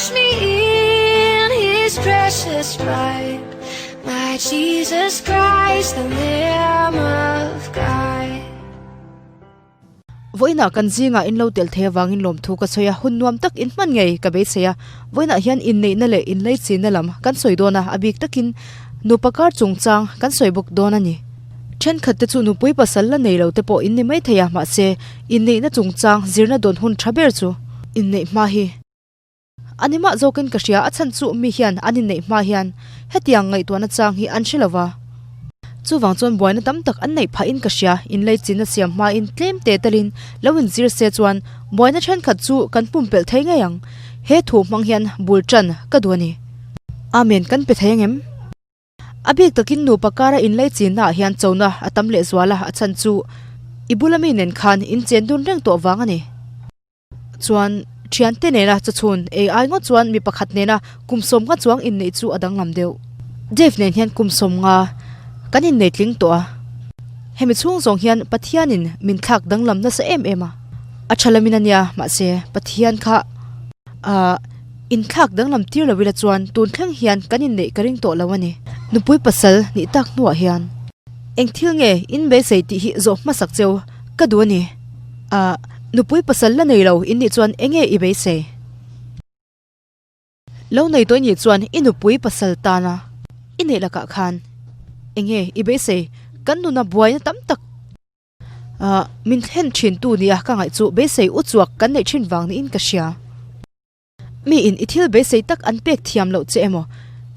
Wash me in his precious blood. My Jesus Christ, the Lamb of God. Vawiinah kan zingah in lo tel thei avangin lawmthu ka sawi a, hun nuam tak in hman ngei ka beisei a. Vawiinah hian inneihna leh inleichina lam kan sawi dawn a, a bik takin nupa kar chungchang kan sawi bawk dawn a ni. Thenkhat te chu nupui pasal la nei lo te pawh in ni mai thei a, mahse inneihna chungchang zirna dawn hun tha ber chu inneih hma hi a ni mah zawkin ka hria, a chhan chu mi hian an inneih hma hian hetiang ngaihtuahna chang hi an hre lo va. Chuvang chuan buaina tam tak an neih phahin ka hria, inleichinna siam hmain tlem te telin lo inzir se chuan buaina thenkhat chu kan pumpelh thei ngei ang, he thu hmang hian bul tan ka duh a ni. Amen kan pe thei angem? A bik takin nupa kara inleichinna ah hian chona a tam lehzual a, a chhan chu i bula mi nen khan in chen dun reng tawh vang a ni. Chuan thiante nena chawchhun ei ai ngawt chuan mi pakhat nena kum 50 chuang inneih chu a danglam deuh. Dave nen hian kum 50 kan innei tling tawh a, hemi chhung zawng hian Pathianin min thlak danglam nasa em em a, a tha lamin a nia mahse Pathian kha ahh inthlak danglam tir lo ila chuan tun thleng hian kan inneih ka ring tawh lo a ni. Nupui pasal nih tak hnuah hian eng thil nge in beisei tih hi zawh hmasak cheu ka duh a ni. Ahh, nupui pasal la nei lo in nih chuan enge i beisei? Lo nei tawh i nih chuan i nupui pasal tana i neih lakah khan enge i beisei? Kan nuna buaina tam tak ahh min thlen thin tu nia ka ngaih chu beisei u chuak kan neih thin vang niin ka hria. Mi in i thil beisei tak an pek thiam loh che emaw,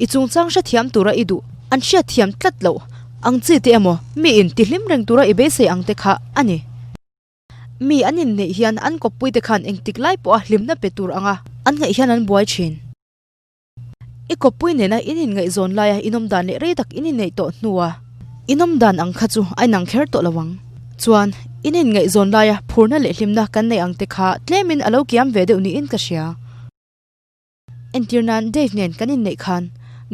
i chungchang hrethiam tura i duh an hriat thiam tlat loh ang chi te emaw, mi in ti hlim reng tura i beisei ang te kha a ni. Mi an inneih hian an kawppui te khan engtik lai pawha hlimna pe tur anga an ngaih hian an buai thin. I kawppui nena in inngaihzawn laia inawm dan leh rei tak in inneih tawh hnua inawm dan ang kha chu a inang kher tawh lo ang. Chuan, in inngaihzawn laia phurna leh hlimna kan neih ang te kha tlemin a lo kiam ve deuh niin ka hria. Entir nan Dave nen kan inneih khan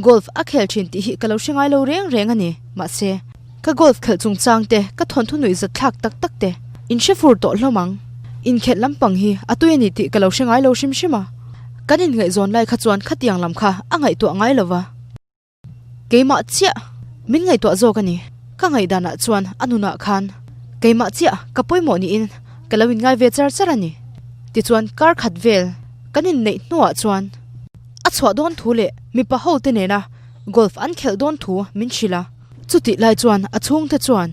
golf a khel thin tih hi ka lo hre ngai lo reng reng a ni. Mahse, ka golf khelh chungchang te, ka thawnthu nuih zat thlak tak tak te in hre fur tawh hlawm ang. Inkhelh lampang hi a tui a ni tih ka lo hre ngai lo hrim hrim a. Kan inngaihzawn lai kha chuan khatiang lam kha a ngaihtuah ngai lo va. Keimah chiah min ngaihtuah zawk a ni. Ka ngaihdanah chuan a nunah khan keimah chiah ka pawimawh niin ka lo inngai ve char char a ni. Tichuan kar khat vel kan inneih hnuah chuan a chhuah dawn thu leh mipa ho te nena golf an khelh dawn thu min hrilh a. Chutih lai chuan a chhungte chuan.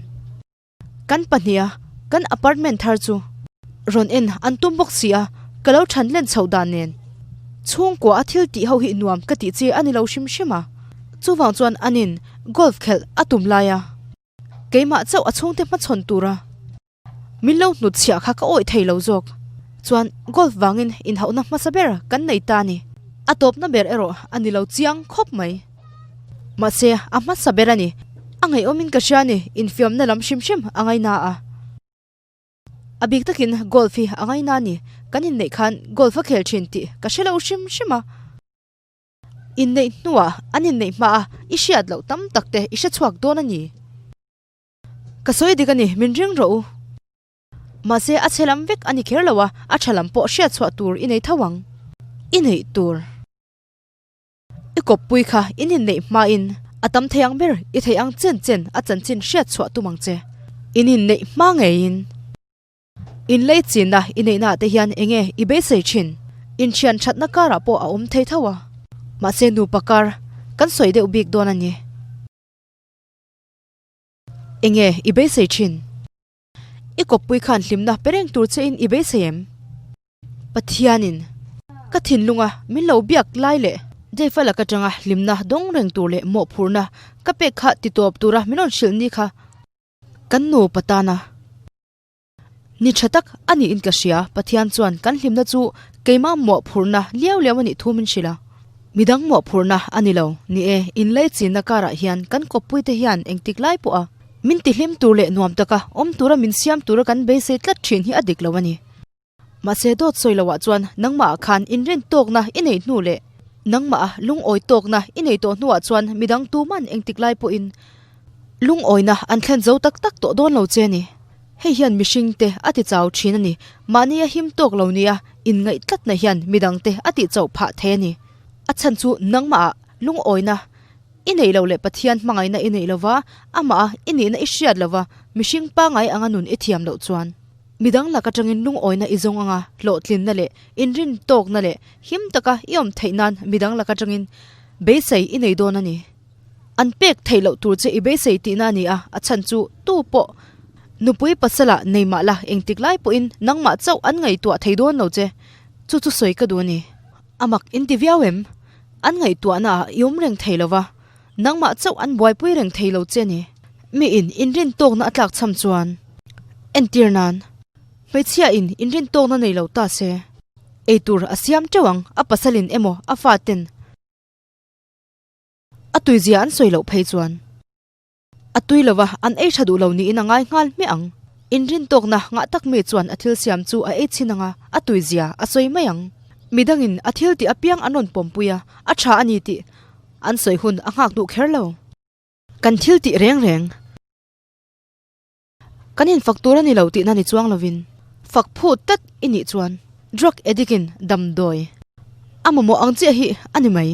Kan pahniha kan apartment thar chu rawn en an tum bawk si a, ka lo than len chhoh dan nen chhungkua a thil tih ho hi nuam ka tih chi a ni lo hrim hrim a, chuvang chuan anin golf khelh a tum lai a, keimah chauh a chhungte hmachhawn tura min lo hnutchhiah kha ka awih thei lo zawk chuan golf vangin inhauhna hmasa ber kan nei ta a ni, a tawpna ber erawh a ni lo chiang khawp mai. Mahse, a hmasa ber a ni. A ngaihawmin ka hria a ni, infiamna lam hrim hrim a ngaina a. A bik takin golf hi a ngaina a ni. Kan inneih khan golf a khel thin tih ka hre lo hrim hrim a. Inneih hnuah an inneih hma a, i hriat loh tam tak te i hre chhuak dawn a ni. Ka sawi dik a ni, min ring rawh u. Mahse, a chhe lam vek a ni kher lo a, a tha lam pawh hriat chhuah tur i nei tho ang. I neih tur. I kawppui kha in inneih hmain a tam thei ang ber i theih ang chen chen a chanchin hriat chhuah tum ang che. In inneih hma ngeiin inlei chinna i neihnaah te hian eng nge i beisei thin? Inthian thatna karah pawh a awm thei tho a, mahse nupa kar kan sawi deuh bik dawn a ni. Eng nge i beisei thin? I kawppui khan hlimna pe reng tur chein i beisei em? Pathianin ka thinlunga min lo biak lai leh Dave-a lak atanga hlimna dawng reng tur leh mawhphurhna ka pek kha ti tawp tura min rawn hrilh ni kha kan nupa tana ni tha tak a niin ka hria. Pathian chuan kan hlimna chu keimah mawhphurhna liau liau a nih thu min hrilh a. Midang mawhphurhna a ni lo. Ni e, inleichinna karah hian kan kawppuite hian engtik lai pawha min tihlim tur leh nuam taka awm tura min siam tura kan beisei tlat thin hi a dik lo a ni. Mahse dawt sawi loah chuan nangmahah khan inrin tawkna i nei hnu leh nangmaha lungawi tawkna i nei tawh hnuah chuan midang tuman engtik lai pawhin lungawina an thlen zo tak tak tawh dawn lo che a ni. Hei hian mihringte a ti chau thin a ni. Mahni a him tawk lo nia inngaih tlatna hian midangte a tih chauh phah thei a ni. A chhan chu nangmahah lungawina i neih loh leh Pathian hmangaihna i neih lova, amah a i nihna i hriat lova mihring pangngai anga nun i thiam loh chuan midang lak atangin lungawina i zawng anga hlawhtlinna leh inrin tawkna leh him taka i awm theih nan midang lak atangin beisei i nei dawn a ni. An pek theih loh tur che i beisei tihna a ni a, a chhan chu tu pawh nupui pasala nei mah la engtik lai pawhin nangmah chauh an ngaihtuah thei dawn lo che. Chu chu sawi ka duh a ni. A mak in ti viau em? An ngaihtuahna ah i awm reng thei lo va, nangmah chauh an buaipui reng thei lo che a ni. Miin inrin tawkna a tlak cham chuan entir nan hmeichhia in inrin tawkna nei lo ta se, eitur a siam teuh ang, a pasalin emaw a faten A tuizia an sawi loh phei chuan a tui lova an ei tha duh lo niin a ngai nghal hmiah ang. Inrintawkna ngah tak mi chuan a thil siam chu a ei chhin ang a, a tuizia a sawi mai ang. Midangin a thil tih apiang an rawn pawmpui a, a tha a ni tih an sawi hun a nghak duh kher lo. Kan thil tih reng reng. Kan infak tur a ni lo tihna ni chuang lovin fak phut tlat i nih chuan drug addict in damdawi a mamawh ang chiah hi a ni mai.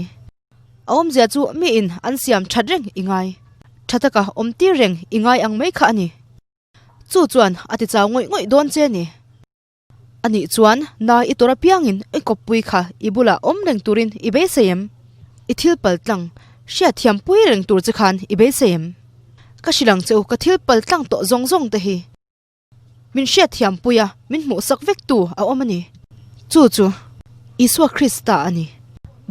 A awmzia chu miin an siam that reng i ngai, tha taka awm tir reng i ngai ang mai kha a ni. Chu chuan a ti chau ngawih ngawih dawn che a ni. A nih chuan na i tawrh apiangin i kawppui kha i bulah awm reng turin i beisei em? I thil pal tlang hriatthiam pui reng tur che khan i beisei em? Ka hrilh ang che u ka thil pal tlang tawh zawng zawng te hi min hriatthiam pui a, min hmuhsak vek tu a awm a ni. Chu chu Isua Krista a ni.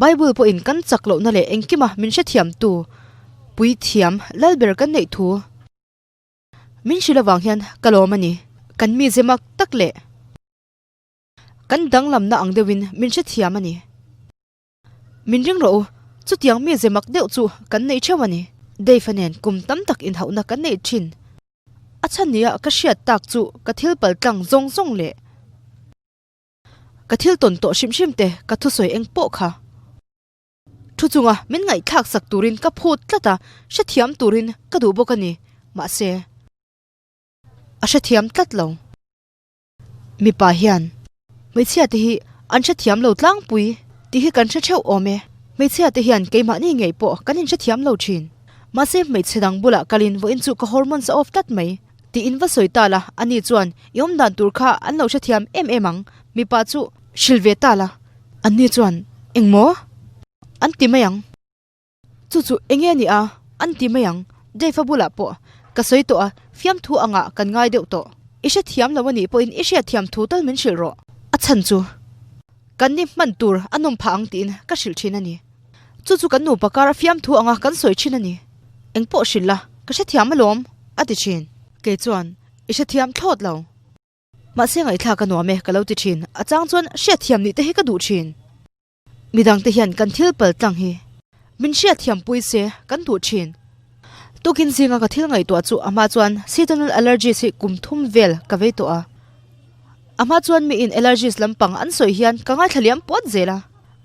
Bible pawhin kan chak lohna leh engkima min hrethiam tu puithiam Lalber kan neih thu. Min hrilh avang hian ka lawm a ni. Kan mize mak tak leh kan danglamna ang deuhin min hrethiam a ni. Min ring rawh u, chutiang mize mak deuh chu kan nei theuh a ni. Dave-a nen kum tam tak inhauhna kan neih thin. A chhan nia ka hriat tak chu ka thil paltlang zawng zawng leh ka thil tawn tawh hrim hrim te ka thusawi eng pawh kha. Thu chunga min ngaihthlak sak turin ka phut tlat a, hrethiam turin ka duh bawk a ni. Mahse, a hrethiam tlat lo. Mipa hian hmeichhia te hi an hrethiam lo tlangpui tih hi kan hre theuh awm e. Hmeichhia te hian keimahni ngei pawh kan inhrethiam lo thin. Mahse, hmeichhe dang bulah kalin vawiin chu ka hormones a off tlat mai tiin va sawi ta la, ani chuan i awmdan tur kha an lo hrethiam em em ang, mipa chu hrilh ve ta la. Anni chuan, Engmaw? An ti mai ang. Chu chu eng nge ni a? An ti mai ang. Dave-a bulah pawh ka sawi tawh a, fiamthu angah kan ngai deuh tawh. I hrethiam lo a nih pawhin i hriatthiam thu tal min hrilh rawh. A chhan chu kan ni hman tur a nawm phah ang tiin ka hrilh thin a ni. Chu chu kan nupa kar a fiamthu anga kan sawi thin a ni. Eng pawh hrilh la, ka hrethiam alawm, a ti thin. Kei chuan, I hrethiam thlawt lo. Mahse ngaihthlak a nuam e ka lo ti thin, a chang chuan hriatthiam nih te hi ka duh thin. Midang te hian kan thil pal tlang hi min hriatthiam pui se kan duh thin. Tukin zinga ka thil ngaihtuah chu a hma chuan seasonal allergies hi kum thum vel ka vei tawh a. A hma chuan miin allergies lampang an sawi hian ka ngaithla liam puat zel a.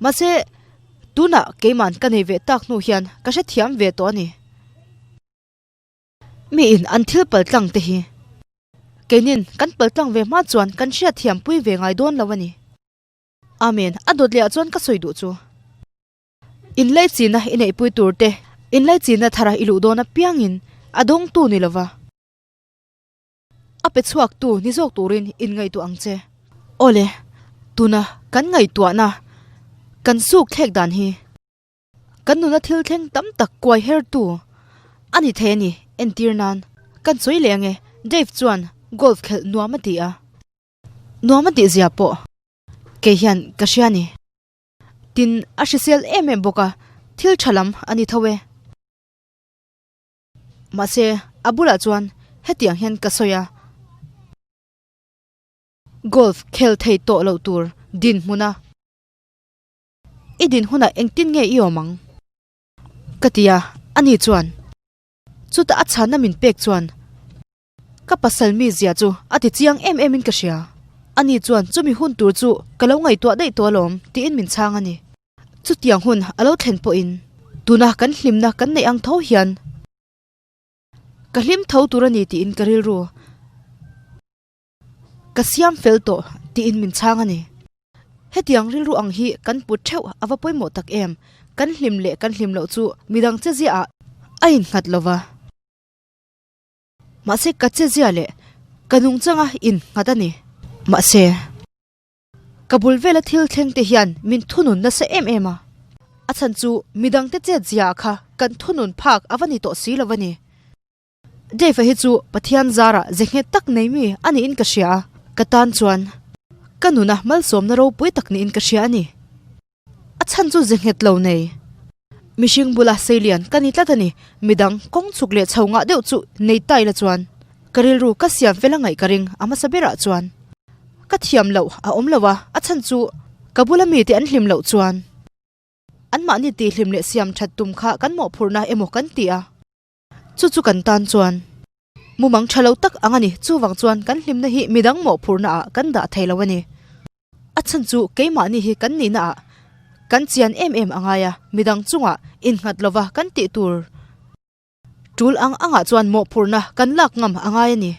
Mahse tunah keiman ka nei ve tak hnu hian ka hrethiam ve tawh a ni. Miin an thil paltlang te hi keinin kan paltlang ve hma chuan kan hriatthiam pui ve ngai dawn lo a ni. Amen, a dawt leh ah chuan ka sawi duh chu. Inlaichinna i neihpui tur te, inlaichinna thara i luh dawn apiangin a dawngtu ni lova a pe chhuaktu ni zawk turin inngaihtuah ang che. Awle, tuna kan ngaihtuahna kan suk thlek dan hi. Kan nuna thil thleng tam tak kuai hertu a ni thei a ni, entir nan kan sawi leh ange, Dave chuan golf khelh nuam a ti a, nuam a tih zia pawh kei hian ka hria a ni. Tin, a hrisel em em bawk a, thil tha lam a ni tho e. Mahse, a bulah chuan hetiang hian ka sawi a, golf khel thei tawh loh tur dinhmuna. I din hunah engtin nge i awm ang? Ka ti a, ani chuan chutah a chhanna min pek chuan ka pasal mi zia chu a ti chiang em em in ka hria. Ani chuan chumi hun tur chu ka lo ngaihtuah daih tawh alawm tiin min chhang a ni. Chutiang hun a lo thlen pawhin tuna kan hlimna kan neih ang tho hian ka hlim tho tur a ni tiin ka rilru. Ka siam fel tawh tiin min chhang a ni. Hetiang rilru ang hi kan put theuh a va pawimawh tak em? Kan hlim leh kan hlim loh chu midang che ziahah a innghat lo va. Mahse ka che zia leh ka nungchanga innghat a ni. Mahse. Ka bul vela thil thleng te hian min thunun nasa em em a, a chhan chu midangte chet zia kha kan thunun phak a va ni tawh si lo a ni. Dave-a hi chu Pathian zarah ze nghet tak nei mi a niin ka hria a, ka tan chuan ka nuna malsawmna ropui tak niin ka hria a ni. A chhan chu ze nghet lo nei. Mihring bula seilian ka ni tlat a ni. Midang kawng chhuk leh chho ngah deuh chu nei ta ila chuan ka rilru ka siam fel a ngaih ka ring a hmasa berah chuan ka thiam loh a awm lo a, a chhan chu ka bula mite an hlim loh chuan anmahni tihhlim leh siam that tum kha kan mawhphurhna emaw kan ti a, chu chu kan tan chuan mumang tha lo tak ang a ni. Chuvang chuan kan hlimna hi midang mawhphurhna ah kan dah thei lo a ni. A chhan chu keimahni hi kan nihna ah kan chian em em a ngai a, midang chungah innghat lova kan tih tur tul ang angah chuan mawhphurhna kan lak ngam a ngai a ni.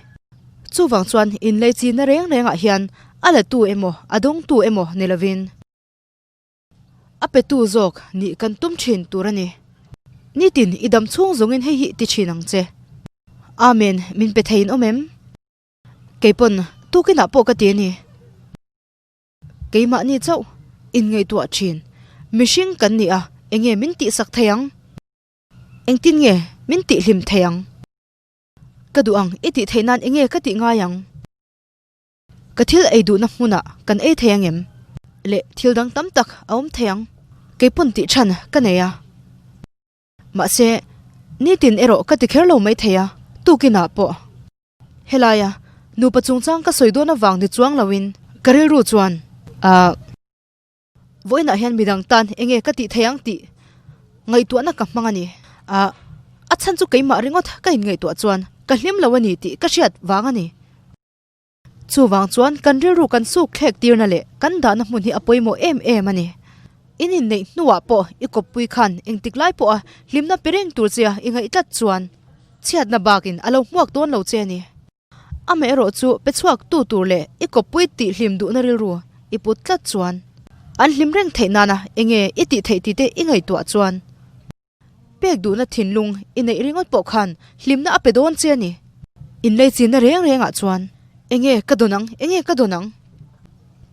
Chuvang chuan inlei chinna reng rengah hian a la tu emaw a dawngtu emaw ni lovin a petu zawk nih kan tum thin tur a ni. Nitin i dam chhung zawngin hei hi ti thin ang che. Amen, min pe theiin awm em? Keipawn tukinah pawh ka ti a ni. Keimahni chauh inngaihtuah thin. Mihring kan ni a, enge min tihsak thei ang? Engtin nge min tihhlim thei ang? Ka duh ang i tih theih nan enge ka tih ngai ang? Ka thil ei duhna hmunah kan ei thei ang em? Leh thil dang tam tak a awm thei ang. Keipawn tih chhan ka nei a. Mahse, nitin erawh ka ti kher lo mai thei a, tukinah pawh. Helaia nupa chungchang ka sawi dawn avang ni chuang loin ka rilru chuan, Ahh. Vawiinah hian midang tan enge ka tih thei ang tih ngaihtuahna ka hmang a ni. Ahh. A chhan chu keimah ringawt ka inngaihtuah chuan ka hlim lo a ni tih ka hriat vang a ni. Chuvang chuan kan rilru kan suk thlek tirna leh kan dahna hmun hi a pawimawh em em a ni. In inneih hnuah pawh i kawppui khan engtik lai pawha hlimna pe reng tur che a i ngaih tlat chuan chhiatna bakin a lo hmuak dawn lo che a ni. Amaherawh chu pe chhuak tu tur leh i kawppui tih hlim duhna rilru i put tlat chuan an hlim reng theih nana enge i tih theih tih te i ngaihtuah chuan Pek duhna thinlung i neih ringawt pawh khan hlimna a pe dawn che a ni. Inlei chinna reng rengah chuan enge ka dawn ang, enge ka dawn ang?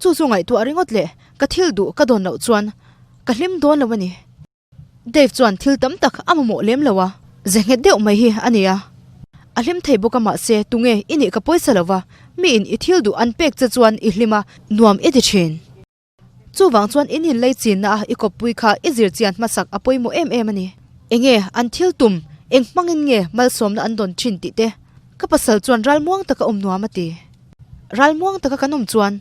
Chu chu ngaihtuah ringawt leh ka thil duh ka dawn loh chuan ka hlim dawn lo a ni. Dave chuan thil tam tak a mamawh lem lo a, ze nghet deuh mai hi a ni a. A hlim thei bawk a mahse tunge i nih ka pawisa lo va, miin i thil duh an pek che chuan i hlim a, nuam i ti thin. Chuvang chuan in inlei chinna a i kawppui kha i zir chian hmasak a pawimawh em em a ni. Enge an thil tum, eng hmangin nge malsawmna an dawn thin tih te. Ka pasal chuan ralmuang taka awm nuam a ti. Ralmuang taka kan awm chuan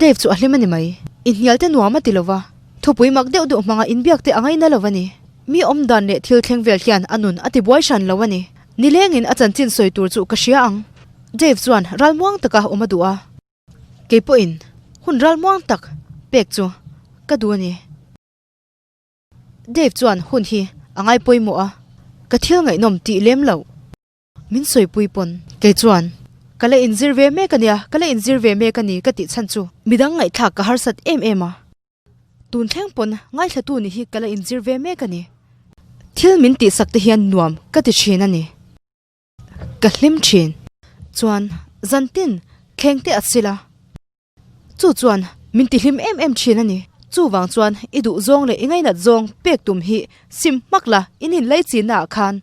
Dave chu a hlim a ni mai. Inhnial te nuam a ti lova, thupui mak deuh deuh hmanga inbiak te a ngaina lo a ni. Mi awm dan leh thil thleng vel hian a nun a ti buai hran lo a ni. Nilengin a chanchin sawi tur chu ka hria ang. Dave chuan ralmuang taka awm a duh a. Kei pawhin hun ralmuang tak pek chu ka duh a ni. Dave chuan hun hi a ngai pawimawh a, ka thil ngaihnawm tih lem loh min sawipui pawn. Kei chuan ka la inzir ve mek a nia, ka la inzir ve mek a ni ka tih chhan chu midang ngaihthlak ka harsat em em a. Tun thleng pawn ngaithlatu ni hi ka la inzir ve mek a ni. Thil min tihsak te hian nuam ka ti thin a ni. Ka hlim thin. Chuan zantin thleng te a sil a. Chu chuan min ti hlim em em thin a ni. Chuvang chuan i duh zawng leh i ngainat zawng pek tum hi sim hmak la in inlei chinna ah khan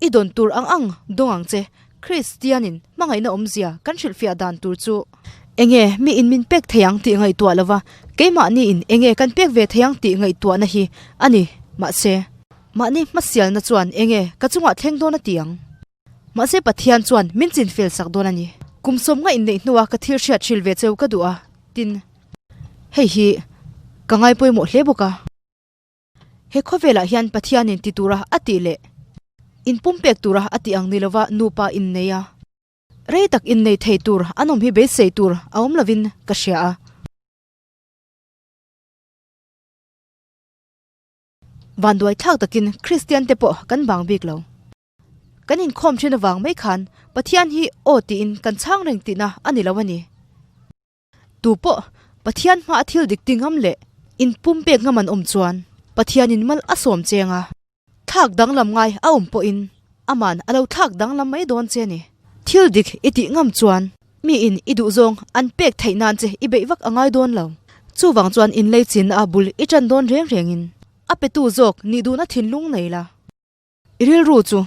i dawn tur ang ang dawng ang che. Kristianin hmangaihna awmzia kan hrilhfiah dan tur chu enge mi in min pek thei ang tih ngaihtuah lova keimahni in enge kan pek ve thei ang tih ngaihtuahna hi a ni. Mahse. Mahni hmasialna chuan enge ka chungah thleng dawn a ti ang. Mahse Pathian chuan min chinfel sak dawn a ni. Kum sawmnga inneih hnua ka thil hriat hril ve cheu ka duh a, tin, hei hi ka ngai pawimawh hle bawk a. He khawvelah hian Pathianin ti tura a tih leh inpumpek tura a tih ang ni lova nupa innei a, rei tak innei thei tur an awm hi beisei tur a awm lovin ka hria a. Vanduai thlak takin Kristian te pawh kan bang bik lo. Kan inkhawm thin avang mai khan Pathian hi aw tiin kan chhang reng tihna a ni lo a ni. Tu pawh Pathian hma a thil dik ti ngam leh inpumpek ngam an awm chuan Pathianin mal a sawm cheng a. Thlak danglam ngai a awm pawhin aman a lo thlak danglam mai dawn che a ni. Thil dik i tih ngam chuan miin i duhzawng an pek theih nan che i beih vak a ngai dawn lo. Chuvang chuan inlei chinna a bul i ṭan dawn reng rengin a petu zawk nih duhna thinlung nei la. I rilru chu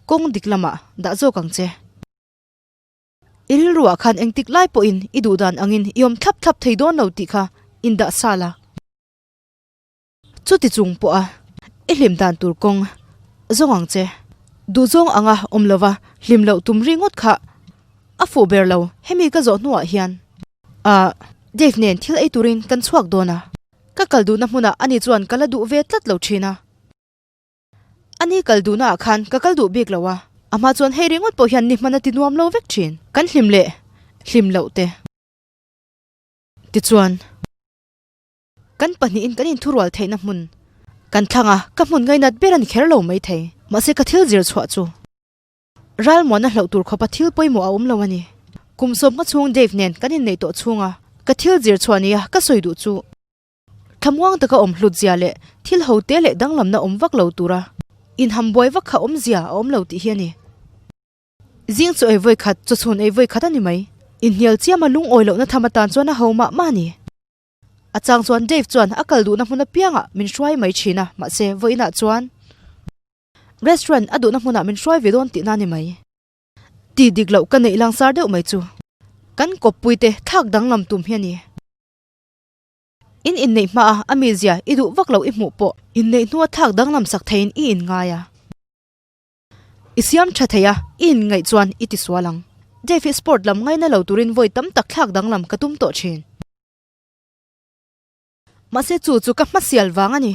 kawng dik lamah dah zawk ang che. I rilruah khan engtik lai pawhin i duhdan angin i awm thlap thlap thei dawn lo tih kha indah sa la. Chuti chung pawha i hlim dan tur kawng zawng ang che. Duhzawng anga awm lova hlim loh tum ringawt kha a fuh ber lo hemi ka zawh hnuah hian. Ahh, Dave nen thil ei turin kan chhuak dawn a, ka kal duhna hmunah ani chuan ka la duh ve tlat lo thin a. Ani kal duhna ah khan ka kal duh bik lo a, a hma chuan hei ringawt pawh hian ni hman a ti nuam lo vek thin. Kan hlim leh hlim loh te. Tichuan. Kan pahnihin kan inthurual theihna hmun kan thlang a, ka hmun ngainat ber a ni kher lo maithei. Mahse ka thil zir chhuah chu ralmuana hlauh tur khawpa thil pawimawh a awm lo a ni. Kum sawmnga chhung Dave nen kan inneih tawh chhunga ka thil zir chhuah nia ka sawi duh chu thlamuang taka awm hlut zia leh thil ho te leh danglamna awm vak lo tura inham buai vak kha awmzia a awm lo tih hi a ni. Zing chu ei vawi khat, chawchhun ei vawi khat a ni mai. Inhnial chiama lungawi lohna tham atan chuan a ho mah mah a ni. A chang chuan Dave chuan a kal duhna hmun apiangah min hruai mai thin a, mahse vawiinah chuan restaurant a duhna hmunah min hruai ve dawn tihna a ni mai. Tih dik loh ka neih langsar deuh mai chu kan kawppuite thlak danglam tum hi a ni. In inneih hmaa a mizia i duh vak loh i hmuh pawh inneih hnua thlak danglam sak theiin i inngai a. I siam tha thei a, i inngaih chuan i tisual ang. Dave hi sport lam ngaina lo turin vawi tam tak thlak danglam ka tum tawh thin. Mahse chu chu ka hmasial vang a ni.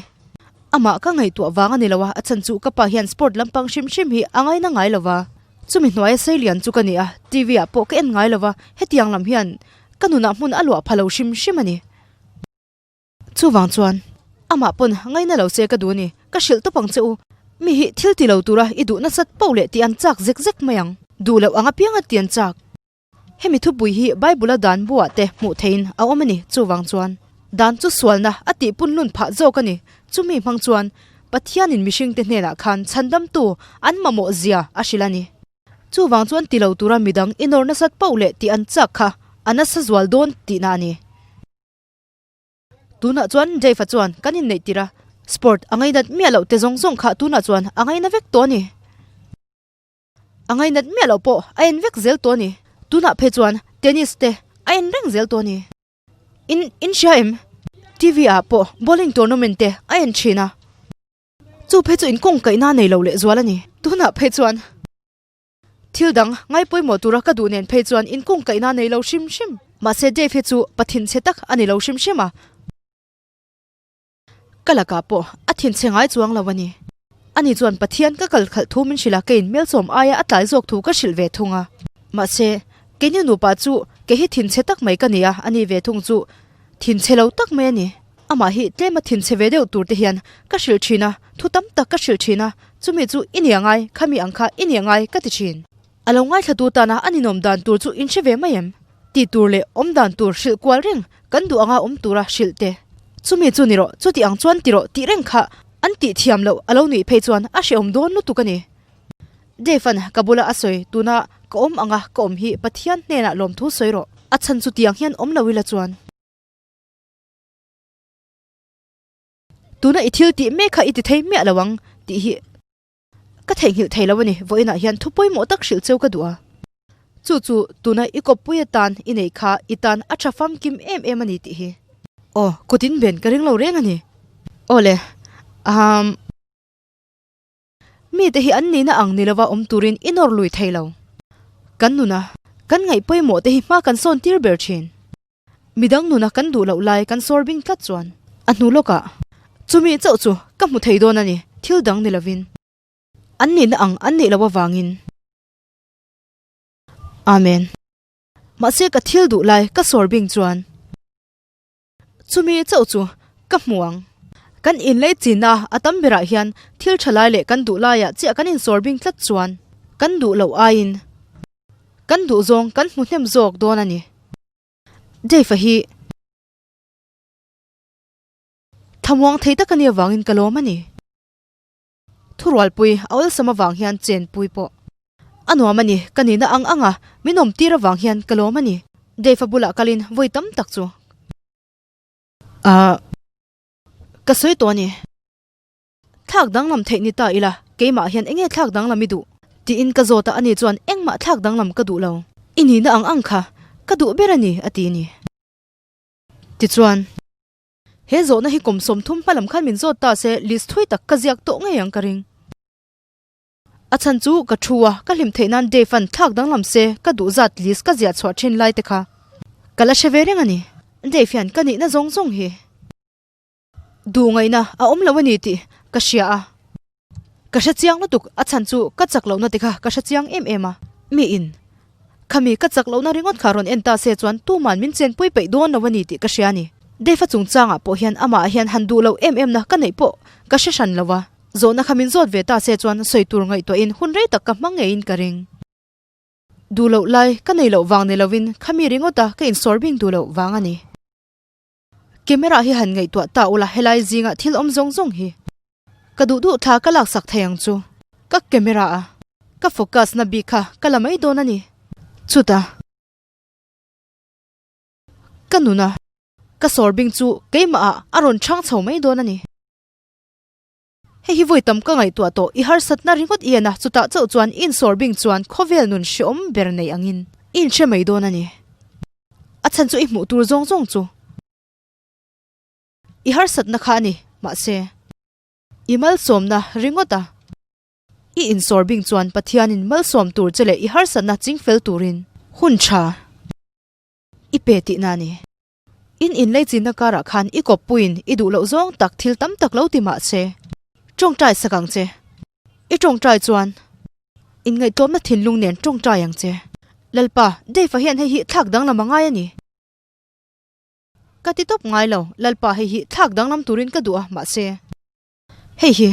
Amah ka ngaihtuah vang a ni lo a, a chhan chu ka pa hian sport lampang hrim hrim hi a ngaina ngai lo va. Chumi hnuaia seilian chu ka ni a, TV ah pawh ka en ngai lo va, hetiang lam hian ka nunah hmun a luah pha lo hrim hrim a ni. Chuvang chuan amah pawn ngaina lo se ka duh a ni, ka hrilh tawp ang che u. Mi hi thil ti lo tura i duh nasat poh leh tih an chak zek zek mai ang. Duh loh ang apianga ti an chak. Hemi thupui hi Bible-a dan buah te hmuh theihin a awm a ni. Chuvang chuan dan chu sualna a tih punlun phah zawk a ni. Chumi hmang chuan Pathianin mihringte hnenah khan chhandamtu an mamawh zia a hrilh a ni. Chuvang chuan ti lo tura midang i nawr nasat poh leh tih an chak kha a nasa zual dawn tihna a ni. Tunah chuan Dave-a chuan kan inneih tir a, sport a ngainat miah loh te zawng zawng kha tunah chuan a ngaina vek tawh a ni. A ngainat miah loh pawh a en vek zel tawh a ni. Tunah phei chuan tennis te a en reng zel tawh a ni. In in hria em? TV ah pawh bowling tournament te a en thin a. Chu phei chu inkawng kaihna nei lo lehzual a ni. Tunah phei chuan thil dang ngai pawimawh tura ka duh nen phei chuan inkawng kaihna nei lo hrim hrim. Mahse Dave hi chu pathinchhe tak a ni lo hrim hrim a. Ka lakah pawh a thinchhe ngai chuang lo a ni. Ani chuan Pathian ka kal khalh thu min hrilh a, keiin hmelchawm aia a tlai zawk thu ka hrilh ve thung a. Mahse, keini nupa chu kei hi thinchhe tak mai ka ni a, ani ve thung chu thinchhe lo tak mai a ni. Amah hi tlema thinchhe ve deuh tur te hian ka hrilh thin a, thu tam tak ka hrilh thin a, chumi chu i nia ngai, khami ang kha i nia ngai ka ti thin. A lo ngaithlatu tana a ninawm dan tur chu in hre ve mai em? Tih tur leh awm dan tur hrilh kual reng kan duh anga awm tura hrilh te. Chumi chu ni rawh, chuti ang chuan ti rawh tih reng kha an tih thiam loh a lo nuih phei chuan a hrehawm dawn lutuk a ni. Dave-a'n ka bula a sawi tuna ka awm anga ka awm hi Pathian hnenah lawmthu sawi rawh, a chhan chu tiang hian awm lo ila chuan. Tuna i thil tih mek kha i ti thei miah lo ang tih hi. Ka theihnghilh thei lo a ni, vawiinah hian thu pawimawh tak hrilh cheu ka duh a. Chu chu tuna i kawppui atan i neih kha i tan a tha famkim em em a ni tih hi. Aw, kut in ben ka ring lo reng a ni. Aw le, ahm. Mite hi an nihna ang ni lova awm turin i nawr lui thei lo. Kan nuna kan ngaih pawimawh te hi hma kan sawn tir ber thin. Midang nuna kan duh loh lai kan sawr bing tlat chuan a hnu lawkah chumi chauh chu ka hmu thei dawn a ni, thil dang ni lovin an nihna ang an neih loh avangin. Amen. Mahse ka thil duh lai ka sawr bing chuan chumi chauh chu ka hmu ang. Kan inlei chinna a tam berah hian thil tha lai leh kan duh laiah chiah kan insawr bing tlat chuan kan duh loh aiin kan duh zawng kan hmu hnem zawk dawn a ni. Dave-a hi thlamuang thei tak a nih avangin ka lawm a ni. Thurualpui a awlsam avang hian chenpui pawh a nuam a ni. Ka nihna ang ang a, min awm tir avang hian ka lawm a ni. Dave-a bulah kalin vawi tam tak chu a ka sawi tawh a ni. Thlak danglam theih ni ta ila, keimah hian enge thlak danglam i duh? Tiin ka zawt a, ani chuan engmah thlak danglam ka duh lo. I nihna ang ang kha ka duh ber a ni, a ti a ni. Tichuan, he zawhna hi kum 30 hma lam khan min zawt ta se, list thui tak ka ziak tawh ngei ang ka ring. A chhan chu ka thu a, ka hlim theih nan Dave an thlak danglam se ka duh zat list ka ziah chhuah thin lai te kha ka la hre ve reng a ni. Dave hian ka nihna zawng zawng hi. Duh ngaihna a awm lo a ni tih ka hria a, ka hre chiang lutuk a chhan chu ka chak lohna te kha ka hre chiang em em a. Mi in khami ka chak lohna ringawt kha rawn en ta se chuan tuman min chenpui peih dawn lo a ni tih ka hria a ni. Dave-a chungchangah pawh hian amah hian han duh loh em em na ka neih pawh ka hre hran lo a, zawhna kha min zawt ve ta se chuan sawi tur ngaihtuahin hun rei tak ka hmang ngeiin ka ring. Duh loh lai ka nei loh vang ni lovin khami ringawta ka insawr bing duh loh vang a ni. Camera hi han ngaihtuah ta ula helai zinga thil awm zawng zawng hi ka duh duh thla ka laksak thei ang chu. Ka camera a ka focus na bik kha ka la mai dawn a ni. Chutah ka nuna ka sawr bing chu keimah ah a rawn chhang chho mai dawn a ni. Hei hi vawi tam ka ngaihtuah tawh, i harsatna ringawt i en a, chutah chauh chuan i insawr bing chuan khawvel nun hreawm ber nei angin i inhre mai dawn a ni. A chhan chu i hmuh tur zawng zawng chu i harsatna kha a ni, mahse i malsawmna ringawt a i insawr bing chuan Pathianin malsawm tur che leh i harsatna chingfel turin hun tha i pe tihna a ni. In inleichinna karah khan i kawppuiin i duh loh zawng tak thil tam tak lo ti mah che. Tawngtai sak ang che. I tawngtai chuan inngaihtlawmna thinlung nen tawngtai ang che. Lalpa, Dave-a hian hei hi thlak danglam a ngai a ni. Ka ti tawp ngai lo, Lalpa hei hi thlak danglam turin ka duh a, mahse. Hei hi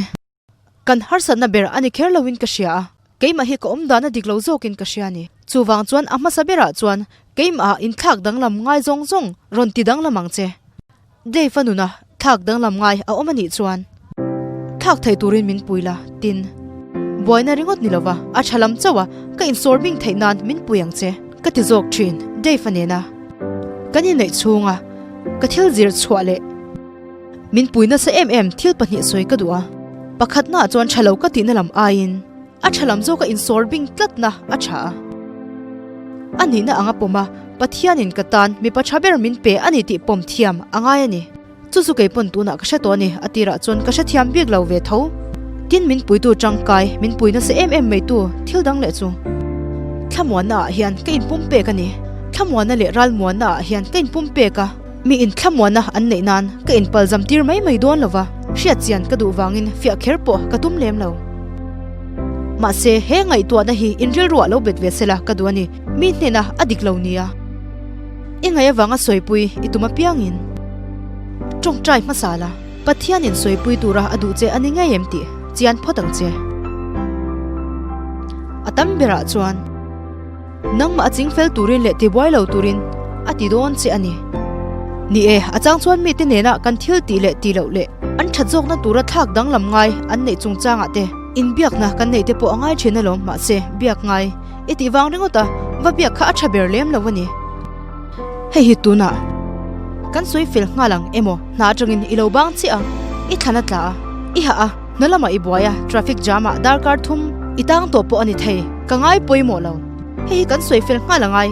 kan harsatna ber a ni kher loin ka hria a, keimah hi ka awm dan a dik lo zawkin ka hria a ni. Chuvang chuan a hmasa berah chuan keimah inthlak danglam ngai zawng zawng rawn ti danglam ang che. Dave-a nuna thlak danglam ngai a awm a nih chuan thlak thei turin min pui la, tin, buaina ringawt ni lova a tha lam chauh a ka insawr bing theih nan min pui ang che, ka ti zawk thin Dave-a nena kan inneih chhunga ka thil zir chhuah leh Min pui nasa em em thil pahnih sawi ka duh a, pakhatnaah chuan tha lo ka tihna lam aiin a tha lam zawka insawr bing tlatna a tha a. A nihna anga pawm a, Pathianin ka tan mipa tha ber min pe a ni tih pawm thiam a ngai a ni. Chu chu kei pawn tunah ka hre tawh a ni, a tirah chuan ka hrethiam bik lo ve tho. Tin min puitu tangkai, min pui nasa em em maitu thil dang leh chu thlamuanna ah hian ka inpum pek a ni. Thlamuanna leh ralmuanna ah hian ka inpum pek a. Mi inthlamuanna an neih nan ka inpalzam tir mai mai dawn lo va, hriat chian ka duh vangin fiah kher pawh ka tum lem lo. Mahse, he ngaihtuahna hi inrilruah lo bet ve sela ka duh a ni, mi hnena a dik lo nia. I ngaih avanga sawipui i tum apiangin tawngtai hmasa la, Pathianin sawipui tura a duh che a ni ngei em tih chian phawt ang che. A tam berah chuan. Nangmah a chingfel turin leh tibuai lo turin a ti dawn che a ni. Ni e, a chang chuan mite nena kan thil tih leh tih loh leh an that zawkna tura thlak danglam ngai an neih chungchangah te inbiakna kan neih te pawh a ngai thin alawm mahse biak ngai i tih vang ringawt a, va biak kha a tha ber lem lo a ni. Hei hi tunah kan sawi fel nghal ang emaw hna atangin i lo bang chiah a, i thlan a tla a, i hah a. Hna lamah i buai a, traffic jam ah darkar thum i tang tawh pawh a ni thei, ka ngai pawimawh lo. Hei hi kan sawi fel nghal a ngai.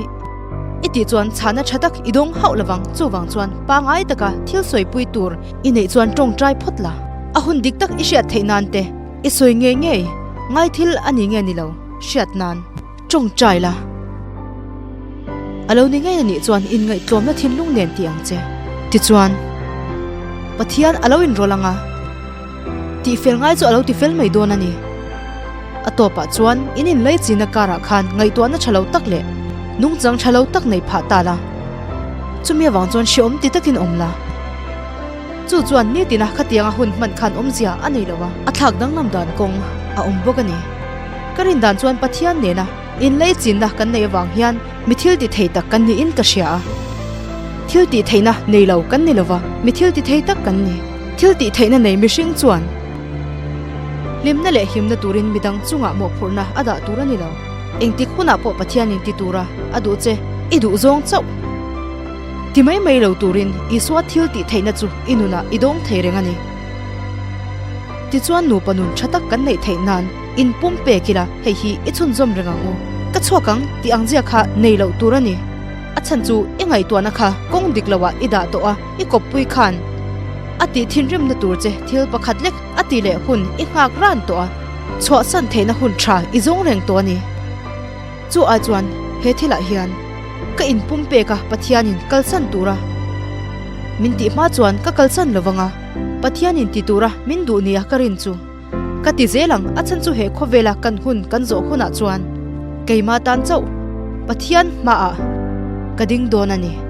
I tih chuan chhana tha tak i dawng hauh lovang, chuvang chuan pangai taka thil sawipui tur i neih chuan tawngtai phawt la. A hun dik tak i hriat theih nan te i sawi ngei ngei, ngai thil a ni nge ni lo hriat nan tawngtai la. A lo ni ngei a nih chuan inngaihtlawmna thinlung nen ti ang che. Tichuan, Pathian a lo inrawlh ang a. Tihfel ngai chu a lo tifel mai dawn a ni. A tawpah chuan in inlaichinna karah khan ngaihtuahna tha lo tak leh nungchang tha lo tak nei phah ta la. Chumi avang chuan hreawm ti takin awm la. Chu chuan nitina khatianga hun hman khan awmzia a nei lo a, a thlak danglam dan kawng a awm bawk a ni. Ka rin dan chuan Pathian nena inlaichinna kan neih avang hian mi thil ti thei tak kan niin ka hria a. Thil tih theihna nei lo kan ni lova, mi thil ti thei tak kan ni. Thil tih theihna nei mihring chuan hlimna leh himna turin midang chungah mawhphurhna a dah tur a ni lo. Engtik hunah pawh Pathianin ti tura a duh che, i duh zawng chauh. Ti mai mai lo turin Isua thil tih theihna chu i nunah i dawng thei reng a ni. Tichuan nupa nun tha tak kan neih theih nan in pum pek ila hei hi i chhunzawm reng ang u. Ka chhuak ang tih ang zia kha nei loh tur a ni. A chhan chu i ngaihtuahna kha kawng dik loah i dah tawh a, i kawppui khan a tih thinrimna tur che thil pakhat lek a tih leh hun i nghak ran tawh a, chhuahsan theihna hun tha i zawng reng tawh a ni. Chu ai chuan he thilah hian ka inpum pek a Pathianin kalsan tura min tih hma chuan ka kalsan lo vang a, Pathianin ti tura min duh nia ka rin chu ka ti zel ang, a chhan chu he khawvela kan hun kan zawh hunah chuan keimah tan chauh Pathian hmaah ka ding dawn a ni.